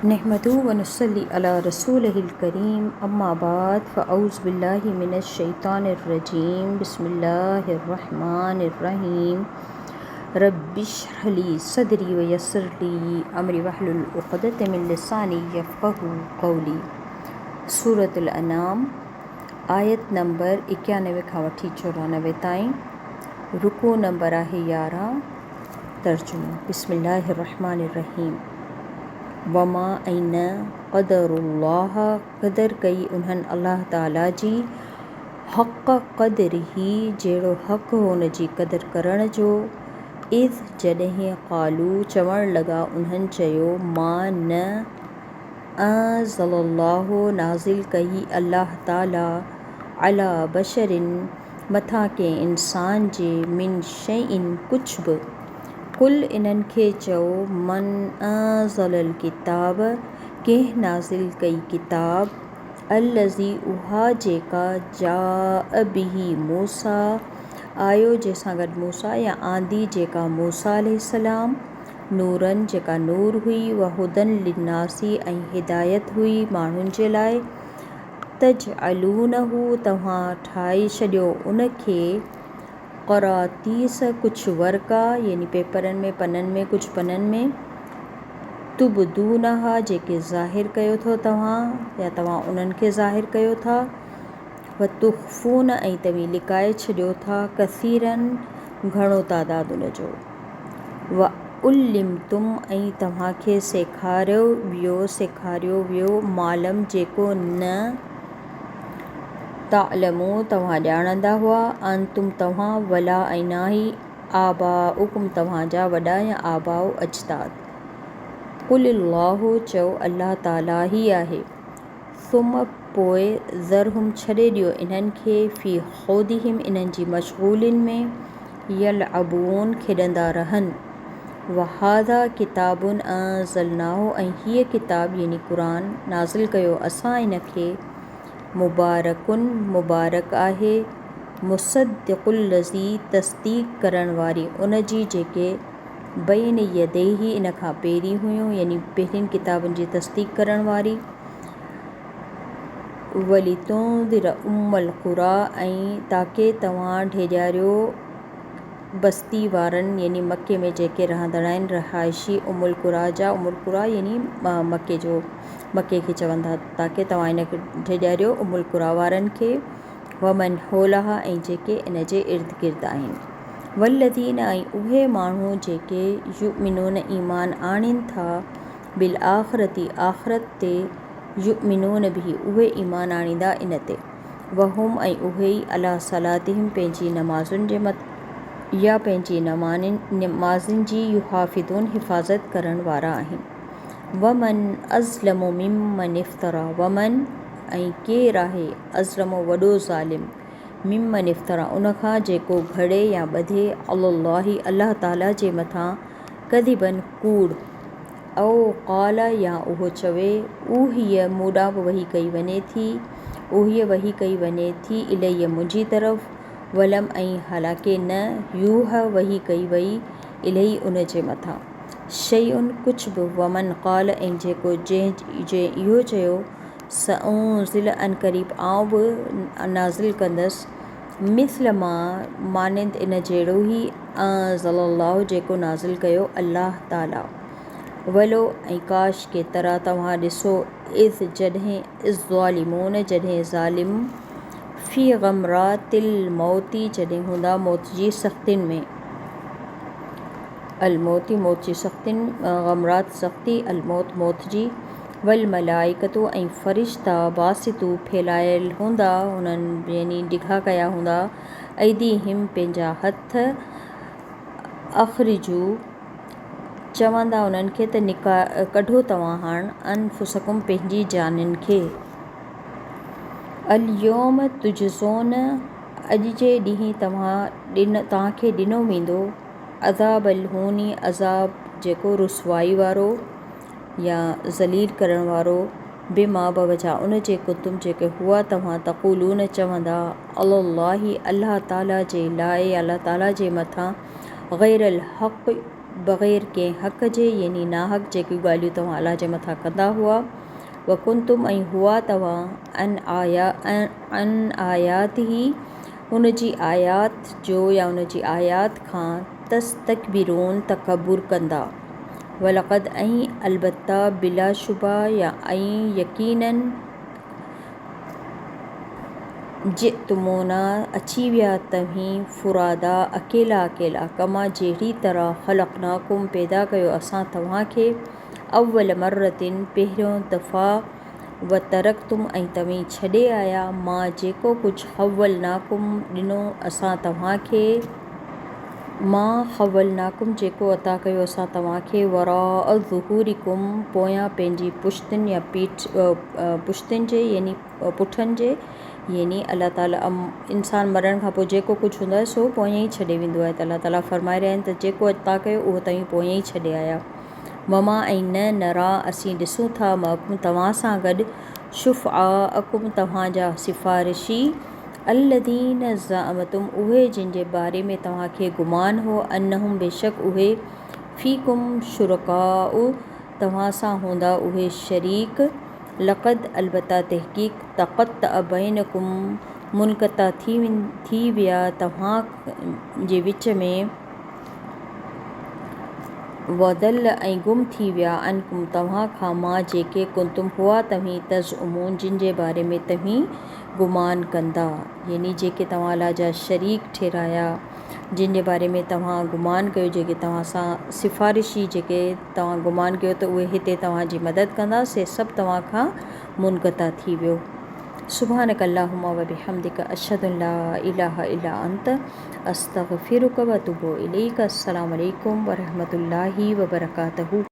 نحمده ونصلي علي رسوله الڪريم اما بعد فاعوذ بالله من الشيطان الرجيم بسم الله الرحمن الرحيم رب اشرح لي صدري ويسر لي امري واحلل عقدة من لساني يفقهوا قولي سورة الانعام آيت نمبر 91 کان وٺي 94 تائين رڪوع نمبر آهي 11. ترجمو، بسم الله الرحمٰن الرحيم وما ۽ نه قدروا الله قدر ڪئي انهن الله تعالي جي حق قدره جهڙو حق هو ان جي قدر ڪرڻ جو اذ جڏهن قالوا چوڻ لڳا انهن چيو ما نه انزل الله نازل ڪئي الله تعالي علي بشر مٿان ڪنهن انسان جي من شيء ڪجهه به. قل انهن کي چئو من انزل الڪتاب ڪنهن نازل ڪئي ڪتاب الذي اها جيڪا جاء به موسيٰ آيو جنهن سان گڏ موسيٰ يا آندي جيڪا موسيٰ عليه السلام نورا جيڪا نور هئي وهدًا للناس ۽ هدايت هئي ماڻهن جي لاء. تجعلونه توهان ٺاهي ڇڏيو ان کي قراطيس ڪجهه ورقا يعني پيپرن ۾ پنن ۾ ڪجهه پنن ۾ تبدونها جيڪي ظاهر ڪيو ٿو توهان يا توهان انهن کي ظاهر ڪيو ٿا وتخفون ۽ توهين لڪائي ڇڏيو ٿا ڪثيرا گهڻو تعداد ان جو. وعلمتم ۽ توهان کي سيکاريو ويو سيکاريو ويو مالم جيڪو نه تعلمون توهان ڄاڻندا هئا انتم توهان ولا ۽ نه ئي آباؤڪم توهان جا وڏا يا آباء اجداد. قل الله چئو الله تعالي ئي آهي. ثم پوء ذرهم ڇڏي ڏيو انهن کي في خوضهم انهن جي مشغولين ۾ يلعبون کيڏندا رهن. وهذا ڪتاب انزلناه ۽ هيء ڪتاب، يعني قرآن، نازل ڪيو اسان ان کي، مبارڪ مبارڪ آهي، مصدق الذي تصديق ڪرڻ واري ان جي جيڪي بين يديه ان کان پهرين هيون، يعني پهرين ڪتابن جي تصديق ڪرڻ واري، ولتنذر ام القريٰ ۽ تاڪه توهان ڊيڄاريو بستي وارن يعني مڪي ۾ جيڪي رهندڙ آهن رهائشي ام القريٰ جا، ام القريٰ يعني مڪي جو مڪي کي چون ٿا، تاڪه توهان ان کي ڊيڄاريو ام القريٰ وارن کي، ومن حولها ۽ جيڪي ان جي ارد گرد آهن. والذين ۽ اهي ماڻهو جيڪي يؤمنون ايمان آڻين ٿا بالآخرة آخرت تي يؤمنون به اهي ايمان آڻيندا ان تي. وهم ۽ اهي ئي علي صلاتهم پنهنجي نمازن جي يا پنهنجي نمازن جي يحافظون حفاظت ڪرڻ وارا آهن. ومن اظلم ممن افتريٰ ومن ۽ ڪير آهي اظلم وڏو ظالم ممن افتريٰ ان کان جيڪو گهڙي يا ٻڌي علي الله الله تعالي جي مٿان ڪذبا ڪوڙ او قال يا اهو چوي اوحي مون ڏانهن به وحي ڪئي وڃي ٿي اوحي وحي ڪئي وڃي ٿي الي منهنجي طرف ولم ۽ حالانڪه نه يوحي وحي ڪئي وئي اليه ان جي مٿان. شيء ڪجهه به ومن قال ۽ جيڪو جنهن جنهن اهو چيو سأنزل عنقريب آئون به نازل ڪندس مثل ما مانند ان جهڙو ئي انزل الله جيڪو نازل ڪيو الله تعالي ولو ۽ ڪاش ڪي ترا توهان ڏسو اذ جڏهن الظالمون جڏهن ظالم في غمرات الموت جڏهن هوندا موت جي سختين ۾. الموت موت جي سختين، غمرات سختي، الموت موت جي، والملائڪة ۽ فرشتا باسطو ڦهلايل هوندا انهن يعني ڊگها ڪيا هوندا ايديهم پنهنجا هٿ اخرجو چوندا انهن کي ته نڪا ڪڍو توهان هاڻ انفسڪم پنهنجي جانين کي. اليوم تجزون اڄ جي ڏينهن توهان توهان کي ڏنو ويندو. عذاب الهون عذاب جيڪو رسوائي وارو يا ذليل ڪرڻ وارو، بما بوجه ان جي ڪنتم جيڪي هئا توهان تقولون چوندا علي الله الله تعالي جي لاء يا الله تعالي جي مٿان غير الحق بغير ڪنهن حق جي يعني ناحق جيڪيون ڳالهيون توهان الله جي مٿان ڪندا هئا، وڪنتم ۽ هئا توهان عن آياته ان جي آيات جو يا ان جي آيات کان تستڪبرون تڪبر ڪندا. ولقد ۽ البته بلاشبه يا ۽ يقيناً جئتمونا اچي ويا توهين فرادا اڪيلا اڪيلا ڪما جهڙي طرح خلقناڪم پيدا ڪيو اسان توهان کي اول مرة پهريون دفعا وترڪتم ۽ توهين ڇڏي آيا ما جيڪو ڪجهه خولناڪم ڏنو اسان توهان کي ما خولناڪم جيڪو عطا ڪيو اسان توهان کي وراء ظهورڪم پويان پنهنجي پشتن يا پيٺ پشتن جي يعني پٺن جي يعني الله تعالي انسان مرڻ کان پوء جيڪو ڪجهه هوندو آهي سو پويان ئي ڇڏي ويندو آهي ته الله تعالي فرمائي رهيا آهن ته جيڪو عطا ڪيو اهو توهين پويان ئي ڇڏي آيا وما ۽ نه نرا اسين ڏسون ٿا معڪم توهان سان گڏ شفعاءڪم توهان جا سفارشي الذين زعمتم اهي جن جي باري ۾ توهان کي گمان هو انهم بيشڪ اهي فيڪم شرڪاء توهان سان هوندا اهي شريڪ لقد البته تحقيق تقطع بينڪم منقطع ٿي ويا توهان جي وچ ۾. وضل ۽ گم ٿي ويا عنڪم توهان کان ما جيڪي ڪنتم هئا توهين تزعمون جن جي باري ۾ توهين گمان ڪندا يعني جيڪي توهان الله جا شريڪ ٺهرايا جن جي باري ۾ توهان گمان ڪيو جيڪي توهان سان سفارشي جيڪي توهان گمان ڪيو ته اهي هتي توهان جي مدد ڪندا سي سڀ توهان کان منقطع ٿي ويو. سبحانک اللهم وبحمدک اشهد ان لا اله الا انت استغفرک واتوب اليک السلام عليڪم ورحمة الله وبرڪاته.